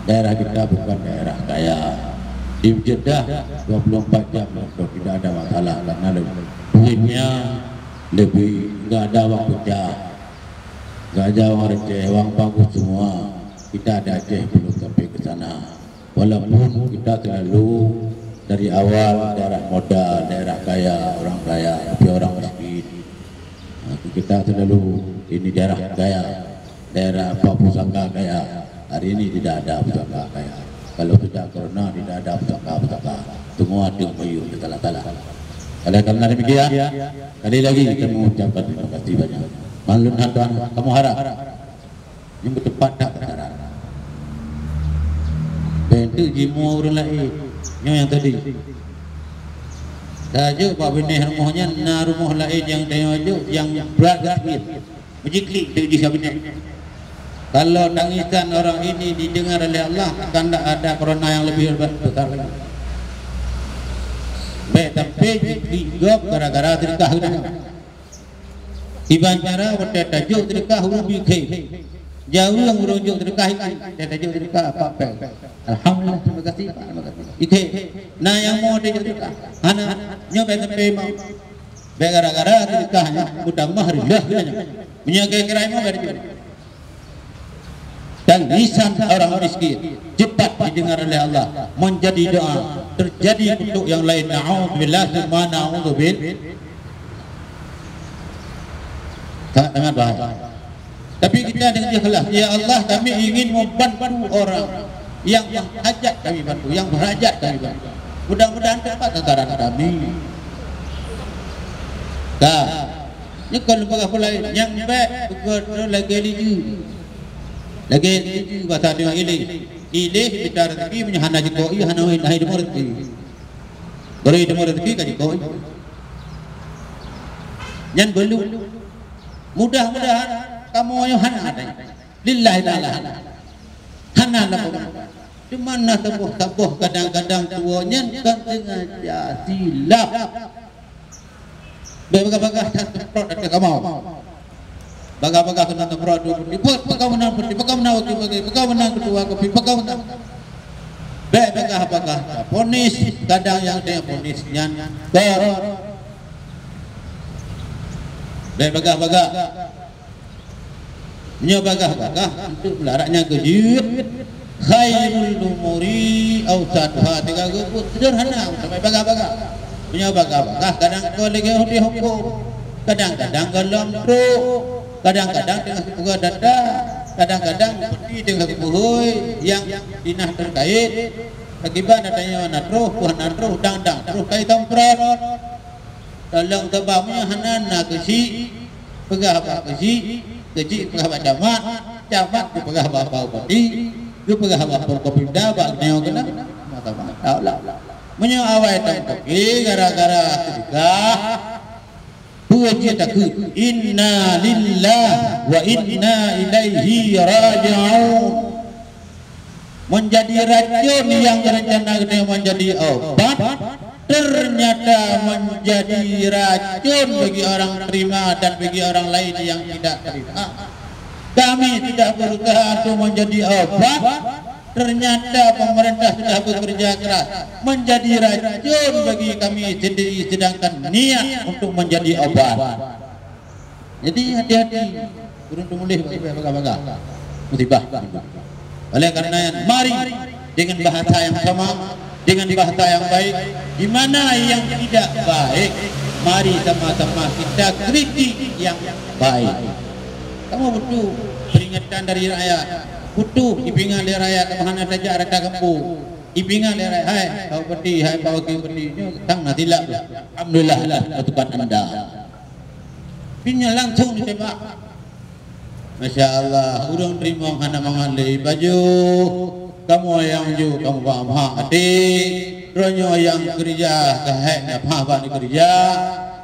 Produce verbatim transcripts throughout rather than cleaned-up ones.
Daerah kita bukan daerah kaya. Di Jeddah dua puluh empat jam, tidak ada masalah, karena lebih, duitnya lebih, nggak ada uang pecah, nggak ada uang receh, uang bagus semua. Kita ada Aceh belum sampai ke sana. Walaupun kita selalu dari awal daerah modal, daerah kaya, orang kaya, tapi orang miskin. Nah, kita selalu ini daerah kaya, daerah apa, pusaka kaya. Hari ini tidak ada pusaka kaya. Kalau tidak corona, tidak ada pusaka-pusaka. Semua ada mayuh salah-salah. Oleh karena demikian, sekali lagi kami mengucapkan terima kasih banyak. Maklum tuan, kamu harap yang bertempat tak pacaran. Bentuk jimu orang lain. Nyoe yang tadi. Tajak bak binéh rumoh nyan na rumoh lain nyang tayue jok nyang brat gaséh. Meujiklik tu di kabinet. Kalau tangisan orang ini didengar oleh Allah, akan ada corona yang lebih besar lagi. Baik, tapi jiklik gob gara-gara sedekah geutanyoe. Iban cara watée tajok sedekah ubi khe. Jauh ureuëng jok sedekah ikhe, watée tajok sedekah apa pe. Alhamdulillah, terima kasih Pak, terima kasih. Ikhe, na nyang mo tajok sedekah. Hana, nyoe bèk sampai mau. Bèk gara-gara sedekah nyan, mutamah rilah nyan. Meunyoe kira-kira mau bèk tajok. Tangisan orang miskin cepat didengar oleh Allah, menjadi doa, terjadi untuk yang lain. Na'udzubillah, summa na'udzubillah. Sangat, sangat bahaya. Tapi kita dengan ikhlas, "Ya Allah, kami ingin membantu orang yang berhajat kami bantu, yang berhajat kami bantu. Mudah-mudahan tepat sasaran kami." Ka. Nyoe kon lembaga pulai nyang bèk beugöt lagèe liju. Lagèe liju basa teuh ileh. Ileh mita rezeki meunyoe hana jikoi, hana hai deungon rezeki. Bari deungon rezeki ka jikoi. Nyan beulom. Mudah-mudahan kamoe nyoe hana ada. Lillahi ta'ala. Hana lakoe. Di mana saboh-saboh kadang-kadang tuwo nyan kan sengaja silap. Bèk bagah-bagah that semprot ateueh kamoe. Bagah-bagah keunan semprot dua putih. Buet peugah meunan putih, peugah meunan wakil pegawai, peugah meunan ketua kopi, peugah meunan. Bèk bagah-bagah. Ponis kadang nyang teuponis nyan kon. Bèk bagah-bagah. Meunyoe bagah-bagah untuk meularang nyang keujeuet, khairul umuri awsatuha, teuka geubuet seuderhana sampai bagah-bagah. Meunyoe bagah-bagah kadang kon lagèe udeh huköm, kadang-kadang gohlom trok, kadang-kadang teungoh geupeugah data, kadang-kadang peti teungoh geupeugah nyang dinah terkait, akibat na tanyoe na troh, peue hana troh, dang-dang troh kai tamprot. Tolong teuba meunyoe hana na keuchik, peugah bak keuchik, keuchik peugah bak camat, camat geupeugah bak bupati, geupeugah bak Forkopimda, bak nyoe keunan, mata-mata lah. Meunyoe awai tan toke gara-gara seudeukah, peue jeuet takheun, "Inna lillahi wa inna ilaihi raji'un." Menjadi racun yang rencana geutanyoe menjadi obat, ternyata menjadi racun bagi orang terima dan bagi orang lain yang tidak terima. Kami sudah berusaha untuk menjadi obat, ternyata pemerintah sudah bekerja keras menjadi racun bagi kami sendiri, sedangkan niat untuk menjadi obat. Jadi hati-hati, ureuëng teumuléh bak bagah-bagah musibah. Oleh karena nyan, mari dengan bahasa yang sama, dengan bahasa yang baik, di mana yang tidak baik, mari sama-sama kita kritik yang baik. Kamu butuh peringatan dari rakyat, butuh dipingat lé rakyat, kamu hana tajak rata kampung. Dipingat lé rakyat, "Hai Pak Bupati, hai Pak Wakil Bupati, nyoe tang na silap." Alhamdulillah lah, pasukan anda. Pinya langsung ditembak. Masya Allah, ureuëng teurimong hana mangat lé baju. Kamoe nyang ju, kamoe paham hak até. Droeneuh nyang keurija, ka hék na paham bak neukeurija.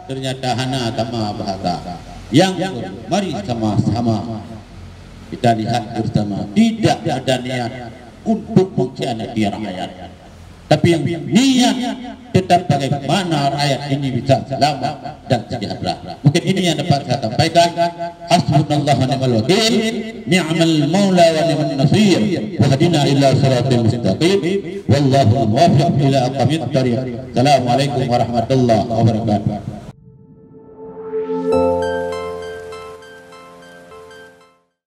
Ternyata hana sama bahasa. Yang perlu, mari sama-sama kita lihat bersama. Tidak ada niat untuk mengkhianati rakyat. Tapi niat tetap bagaimana rakyat ini bisa selamat dan sejahtera. Mungkin ini yang dapat saya sampaikan. Hasbunallah wa ni'mal wakil, ni'mal maula wa ni'man nasir. Wahdina ila siratal mustaqim. Wallahul muwaffiq ila aqwamit thariq. Assalamualaikum warahmatullahi wabarakatuh.